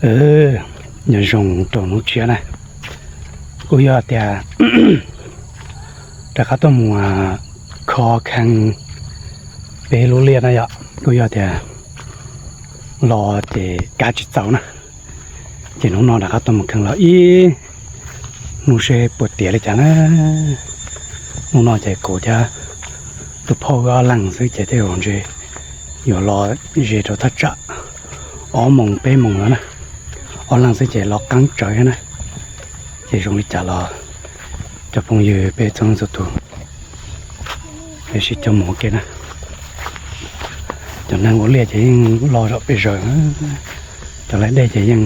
Nyob zoo rau hnub tshiab na, kuj yog tias rov qab tuaj mus kho khee peb lub liaj na yom, kuj yog tias los ces kav tsis txaus na, ces hnub no rov qab tuaj mus khee los ib hnub seb puas tiav li cas na. Hnub no ces kuv thiab tus phauj wb ob leeg xwb ces tej zaum ntshe yuav los ze rau thaj tsam ob moos peb moos no na, ob leeg xwb ces los qeeb tsawv thiab na. Ces zoo li cas los cov phooj ywg peb txhua leej txhua tus peb sib coj mus ua ke na. Cov neeg ua liaj ces yeej los zom pes zaws, cov laij dej ces yeej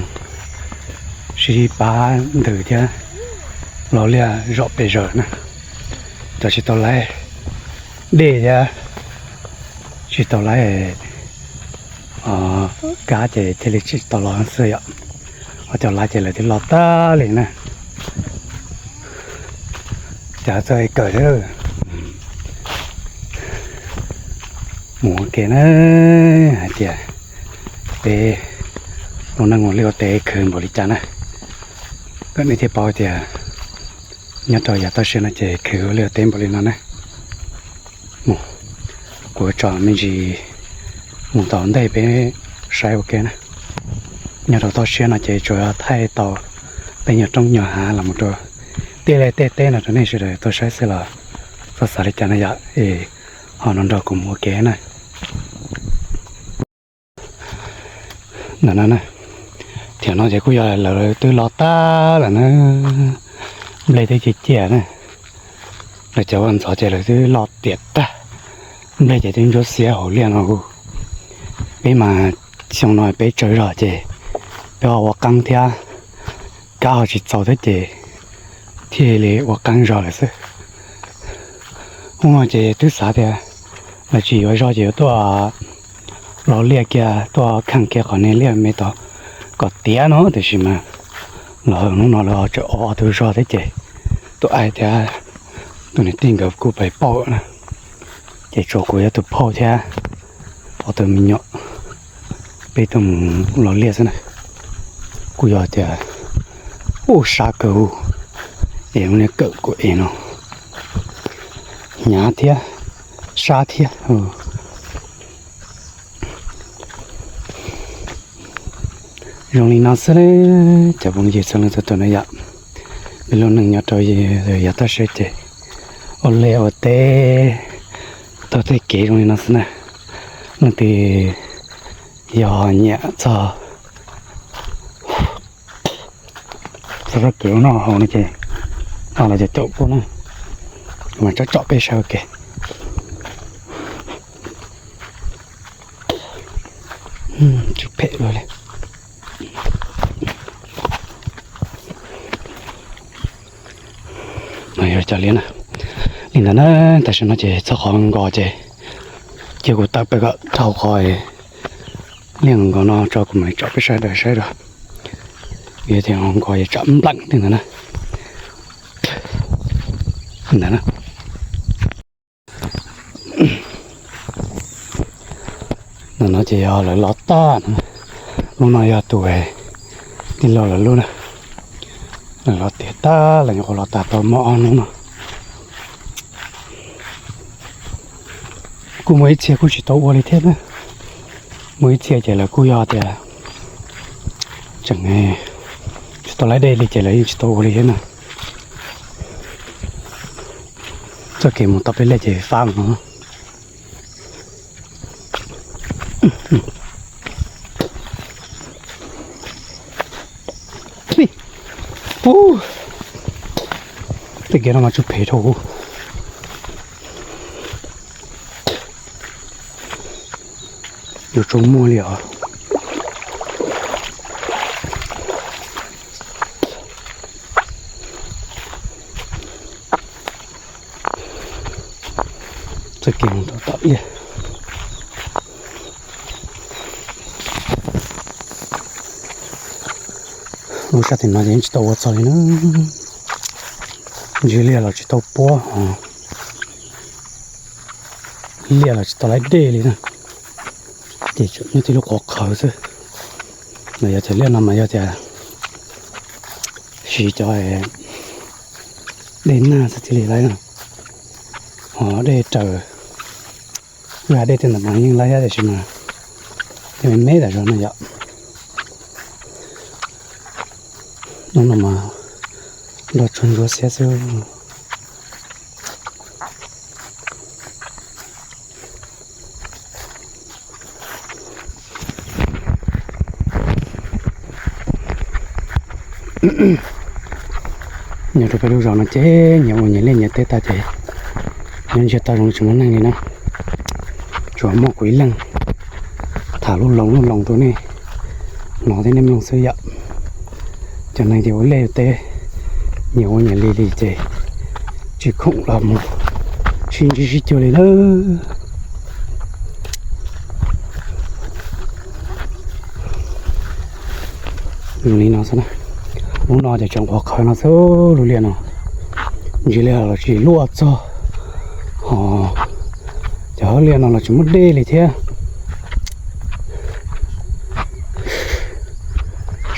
sib pab ntws thiab los liaj zom pes zaws na. Cov tsis tau laij dej thiab tsis tau laij kab ces thiaj li tsis tau los xwb yom. Ho cov laij ces lawv twb los tag li na. Cas txawj kawm thiab. Mus ua ke na, hais tias peb ua neej ua liaj ua teb khwv npaum li cas na, kom nej thiaj paub tias nyob rau yav toj siab no ces khwv ua liaj ua teb npaum li no na. Mus, kuv tso me ntsis mus tom ntej peb saib ua ke na. Nyob rau toj siab no ces tsuas thaij tau tej nyuag roob nyuag hav los mus rau tej liaj tej teb no rau nej sawv daws tau saib xwb los txhob xav li cas no yom, es ho nrog nrog kuv mus ua ke na. Ntawm no na, thiam no ces kuj yog lawv twb los tag lawm na, nplej twb ciaj ciaj na, lawv cov ua ntxhov ces lawv twb los tiam tag, nplej ces twb ntsuab xiab hauv liaj no. Peb mas xyoo no peb tsawg zog ces peb ho ua qeeb thiab, kab ho tsis txaus thiab ces thiaj li ua qeeb zog lawm xwb. Hnub no ces twb xav tias lawv tsis yuav zog ces yuav tuaj los liaj kiag, tuaj kheej kiag qhov niag liaj me tod kom tiav no, tiam sis mas los hnub no lawv tseem ua ob tug zog thiab ces tus ais thiab tus niam tij nkawd kuj pais pauj na, ces tsuas kuv yog tus phauj thiab ob tug me nyuam peb tuaj mus los liaj xwb na. Kuj yog tias ub sab kawg, es ua niag kawm kuv es no hnyav thiab sab thiab. Zoo li no xwb, cov phooj ywg txhua leej txhua tus na yom, peb lub neej nyob rau yav toj siab ces ua liaj ua teb taug tej kev zoo li no xwb na. Leej twg yog nyiam txog txog kev ua noj haus no ces no los caum kuv na, mas tsom tsom peb saib ua ke. Tsis phem li. Yog cov liaj na, li ntawd na, tam sim no ces txog qhov nkos ces cia kuv tawm pem kom dhau qhov liaj nkos no tso kuv mam li tsom peb sawv daws saib os. Vim tias nkos yuav tsam npleem tej ntawd na. Ntawd na. Ntawm no ces yog lawv los tag na. Lub no yog tus tij laug lawv lub na. Lawv los tiav tag lawm, nyuam qhuav los tas tau muaj ob hnub no. Kuj muaj ib txhia kuj tsis tau ua li thiab na. Muaj ib txhia ces lawv kuj yog tias tseem tsis tau laib dej li ces lawv yeej tsis tau ua li thiab na. Txoj kev mus tau peb liaj ces fab no. Tej kev no mas tsuas phem dhau. Yuav tsum muaj li os. Txoj kev mus rau tom liaj. Lub sab tim no ces yeej tsis tau ua txog li na. Ntsis liaj los tsis tau puab, liaj los tsis tau laib dej li na. Ces tseem nyob tib lub qhov qhawv xwb. Mas yog cov liaj no mas yog tias siv cov dej nag xwb thiaj li laib no, ho dej raws, wb hav dej tej ntawd mas yeej laib thiab tiam sis mas tej me me tas zog no yom. Hnub no mas nroj tsuag ntsuab xiab xwb. Nyob rau peb lub zos no ces nyias ua nyias liaj nyias teb tag ces nyob ntsiag to zoo tsis muaj neeg li na. Tsuas muaj kuv ib leeg tham lub loo lub loo rau nej hnov thiab nej mloog xwb yom. Cov neeg ces ua liaj ua teb nyias ua nyias li li ces tsis khoom los mus sib ntsib sib cuag li na. Li no xwb na, lub no ces tseem qhuav qhawv no xwb, lub liaj no ntsis li los tsis luaj txog, ho cov hauv liaj no los tsis muaj dej li thiab.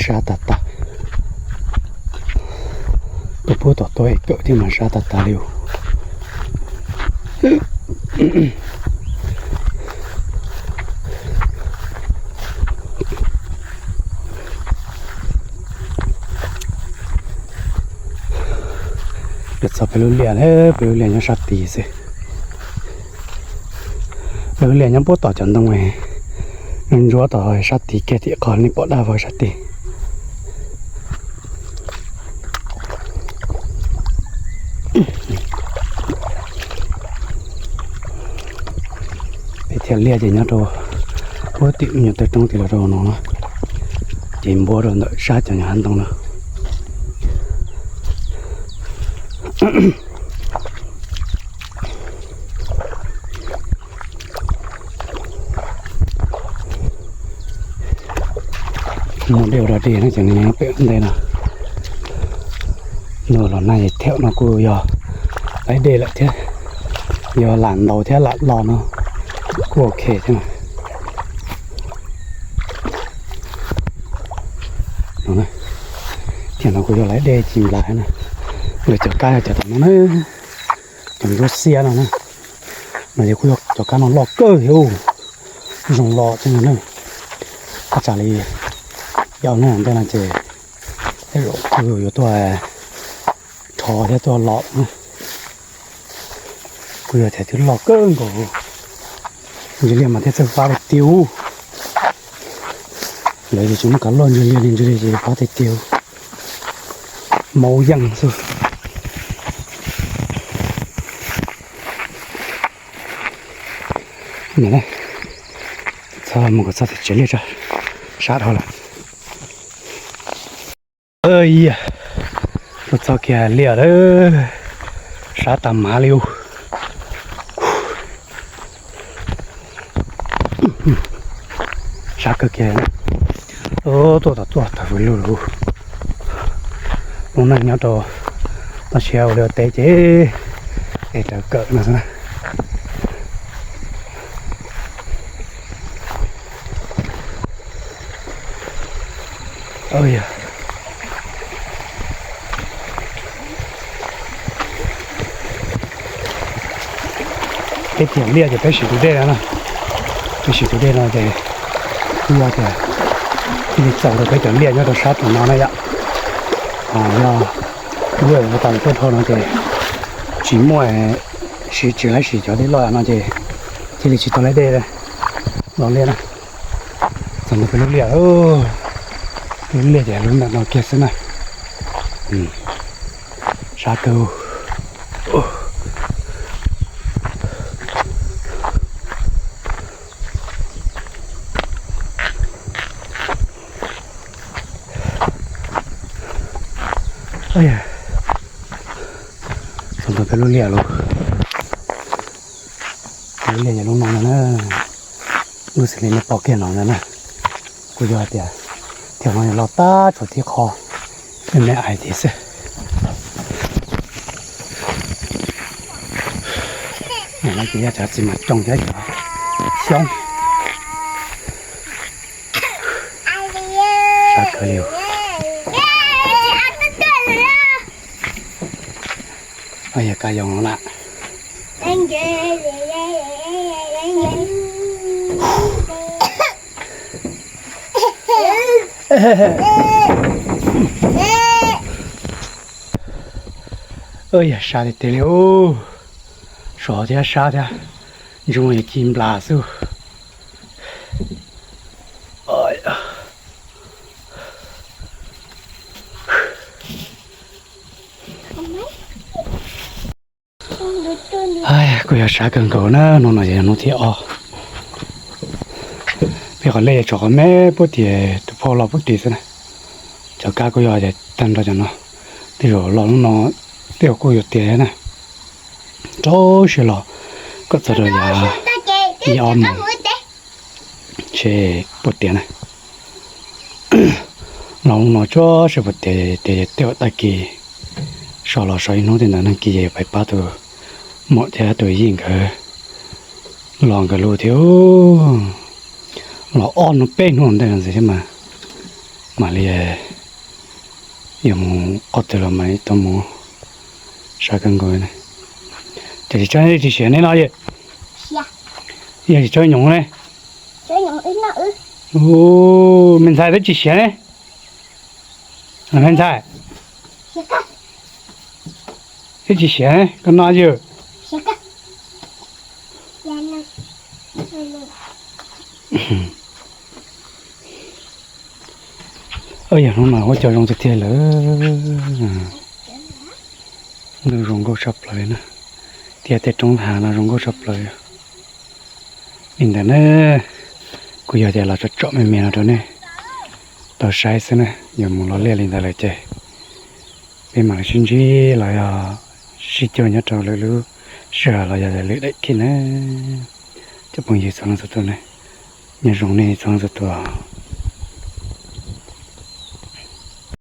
Sab tas tas, tuaj pub tom tuaj es kawm thiab mas sab tas tas li os. Peb txog peb lub liaj, peb lub liaj nyob sab tid xwb. Peb lub liaj nyob puag tom cov ntoo ntsuab tom sab tid kiag tim qhov nej pom daj vog sab tid. Peb thiaj liaj ces nyob rau puag tim nyuag taw roob tim los rau no, ces npuab rau ntawm sab cov nyuag hav ntoo no. Muaj dej ua dog dig no ces nws nyob pem ntej no. Ntuj los nag ces thiab no kuj yog laib dej lawm thiab, yog lam ntaus thiab lam los no kuj ok thiab. Thiab no kuj yog laib dej ci nplas na. Lawv cov kab yog cov tom no na, cov ntsuab xiab no na. No ces kuj yog cov kab no loj kawg thiab, zoo los thiab no na. Ua cas li yog no ntej no ces tej zaum kuj yuav tuaj rho thiab tuaj los na. Kuj yog tias twb loj kawg nkaus, ntsis liaj mas thiaj txawj fab tiag tiag. Lawv ces tsis muaj kav loj ntsis liaj li, ntsis liaj ces fab tiag tiag, maub yeej xwb. Txog mus kom txog tim tsev liaj tso, sab dhau lawm. Tuaj txog kiag liaj lawm, sab tas mav li ub. Sab kawg kiag. Tuaj tom tuaj tawm fws lug lug. Lub neej nyob rau toj siab ua liaj ua teb ces es raws kawm no xwb na. Peb tiam liaj ces peb siv tus dej no na, peb siv tus dej no ces kuj yog tias thiaj li txaus rau peb cov liaj nyob rau sab tim no na yom. Yog liaj ua tau tuaj dhau no ces tsis muaj, siv tsis laib siv cov dej loj no ces thiaj li tsis tau laib dej los liaj na. Txog ntawm peb lub liaj, peb lub liaj ces lub ntawm no kiag xwb na. Sab kawg. Txog ntawm peb lub liaj lawm. Peb lub liaj yog lub no no na. Lub xws li nej pom kiag no no na. Kuj yog hais tias thiaj no yog los tag tshuav tib qho me me ais thiab xwb. Nim no ces yog cov txiv mas cooj thiab cov xyoob. Kawg li. Yog kab yoos no na. Yog sab tiag tiag li, sov thiab sab thiab, ntsoog yog ci nplas xwb. Kuj yog sab kawg nkaus na, hnub no yog hnub thib ob. Peb qhov lej yog tso qhov me puag tim tus phauj los puag tim xwb na. Cov kab kuj yog tias tag nrho cov no, tej zaum los hnub no tej zaum kuj yuav tiav na. Rau siab los kom txog rau yav ib ob moos, ntshe puas tiav na. Los hnub no tsuas se puas tiav, tiav tej tag kis, so los so ib hnub tej ntawd, nag kis ces pais pab tus muam thiab tus yij nkawd los nkawd lub thiab. Los ob hnub peb hnub ntej no ntxiv thiab mas mam li yuav mus qhov twg los mam li tau mus. Sab kawg nkaus. Ces tsis tso tsis siav ne no yom? Yog tsis tso nyoos ne? Me ntxhais twb tsis siav ne? Me ntxhais twb tsis siav ne, koj noj yog. Yog hnub no ua cov zoo tiag tiag lawm. Ntuj zoo nkauj tshaj plaws li na, thiab tej roob hav no zoo nkauj tshaj plaws. Li ntawd na, kuj yog tias los tsom tsom me me no rau nej tau saib xwb na. Yuav mus los liaj li ntawd lawm ces peb mam li sib ntsib los yog sib cuag nyob rau lwm lub sij hawm los yog lwm daim clip na. Cov phooj ywg txhua leej txhua tus na, nyob zoo nej txhua leej txhua tus.